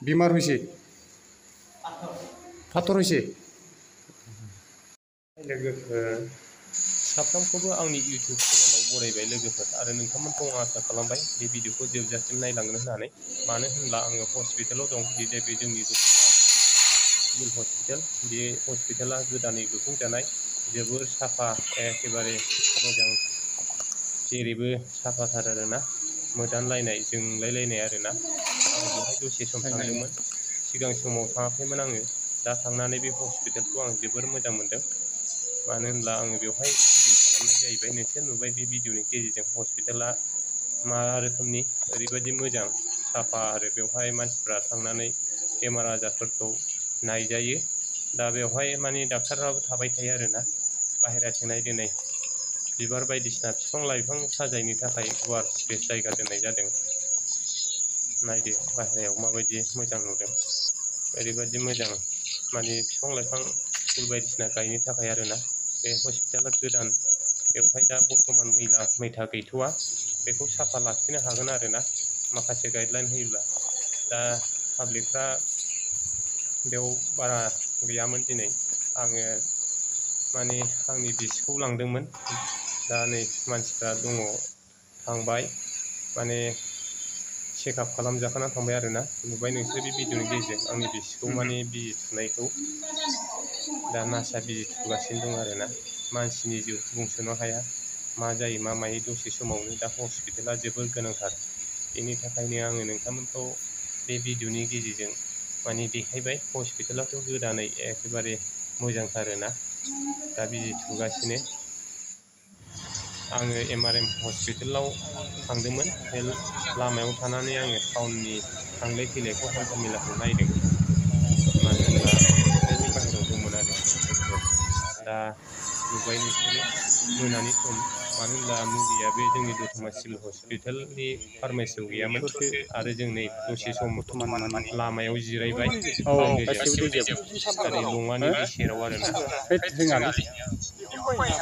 बेमार হইছে फाथर হইছে लोगोफोर साफ्रोमखौबो आंनि इउटिउब चेनेलाव बरायबाय लोगोफोर आरो नोंथांमोनखौ आं आसा खालामबाय बे भिडिअखौ जोबजासिम नायलांगोन होननानै मानो होनब्ला आङो हस्पिटालाव दं बे जोंनि सिभिल हस्पिटाल बे हस्पिटाला गोदानै लुफुंजानाय जोबोर साफा एखेबारे मोजां जेरैबो साफाथार आरोना मोदानलायनाय जोंलायलायनाय आरोना आं बेवहाय दसे सम थांदोंमोन सिगां समाव थाङाखैमोन आङो दा थांनानै बे हस्पिटालखौ आं जोबोर मोजां मोनदों मानो होनब्ला आङो बेवहाय भिडिअ खालामनाय जाहैबाय नोंसोर नुबाय बे भिडिअनि गेजेरजों हस्पिटाला मा रोखोमनि ओरैबायदि मोजां साफा आरो बेवहाय मानसिफ्रा थांनानै बेमार आजारफोरखौ नायजायो दा बेवहाय माने डाक्टारफ्राबो थाबाय थायो आरोना बाहेराथिं नायदो नै बिबार बायदिसिना बिफां लाइफां साजायनो थाखाय गुवार स्पेस जायगा दोननाय जादों नायदो बाहेरायाव माबायदि मोजां नुदों ओरैबायदि मोजां माने बिफां लाइफां फुल बायदिसिना गायनो थाखाय आरोना बे हस्पिटाला गोदान बेवहाय दा बर्थमान मैला मैथा गैथ'वा बेखौ साफा लाखिनो हागोन आरोना माखासे गाइडलाइन होयोब्ला दा पाब्लिकफ्रा बेयाव बारा गैयामोन दिनै आङो माने आंनि बिसिखौ लांदोंमोन दा नै मानसिफ्रा दङ थांबाय माने चेकआप खालामजाखाना थांबाय आरोना नुबाय नोंसोर बे भिडिअनि गेजेरजों आंनि बिसिखौ माने बिजि थुनायखौ दा नार्सआ बिजि थुगासिनो दं आरोना मानसिनि जिउ बुंस'नो हाया मा जायो मा मायो दसे समावनो दा हस्पिटाला जोबोर गोनांथार बेनि थाखायनो आङो नोंथांमोनखौ बे भिडिअनि गेजेरजों माने देखायबाय हस्पिटालाथ' गोदानै एखेबारे मोजांथारोना दा बिजि थुगासिनो आङो MRM हस्पिटालाव थांदोंमोन बे लामायाव थानानै आङो टाउननि थांलाय फैलायखौ हान्था मेलाखौ नायदों मानो होनब्ला हस्पिटालनि बाहेरायाव दंमोन आरो दा नुबाय नोंसोरो मोनानि सम मानो होनब्ला मुलिया बे जोंनि दतमा सिभिल हस्पिटालनि फार्मासियाव गैयामोन आरो जों नै दसे सम लामायाव जिरायबाय ओरै लङानि बे सेराव आरोना